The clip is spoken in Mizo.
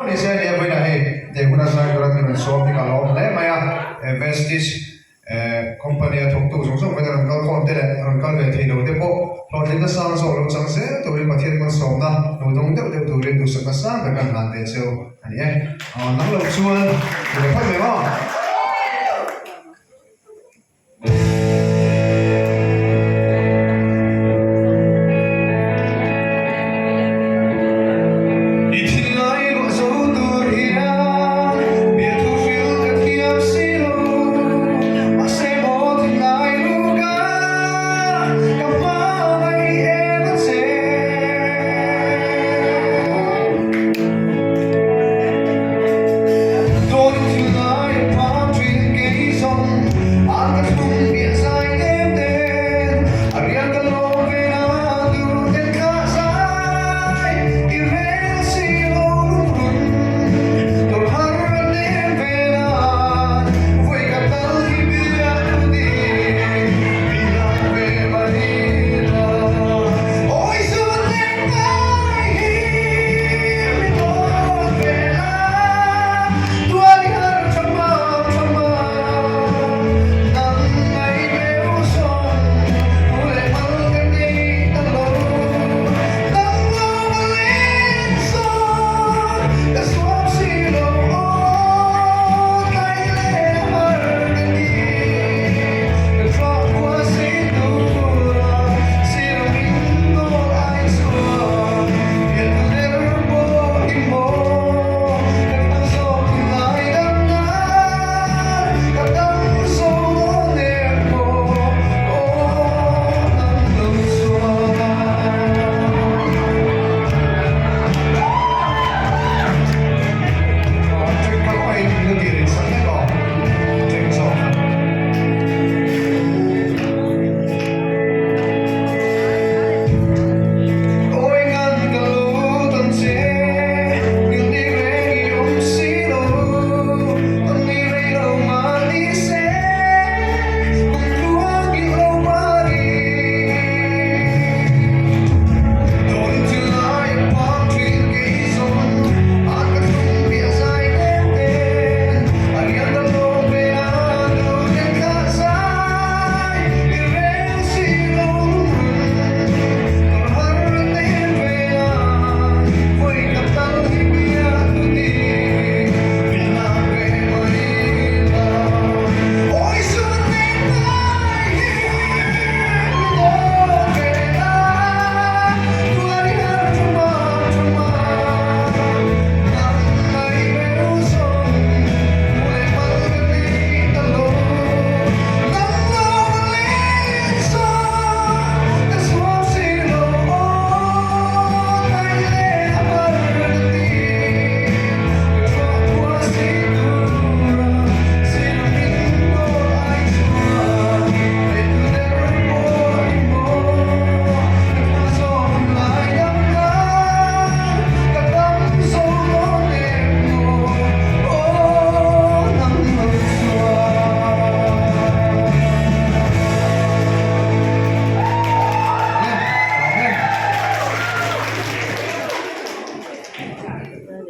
Ni se nia vawiinah hei teh huna zai tura min rawn sawm hi ka lawm hle mai a, Vestige company a thawktu zawng zawng vawiin a rawn kal khawm te leh a rawn kal ve thei lo te pawh hlawhtlinna sang zawk lo chang zel turin Pathian malsawmna lo dawng deuh deuh turin duhsakna sang ber kan hlan ve cheu a ni e. Nang lo chuan ti leh phawt mai maw?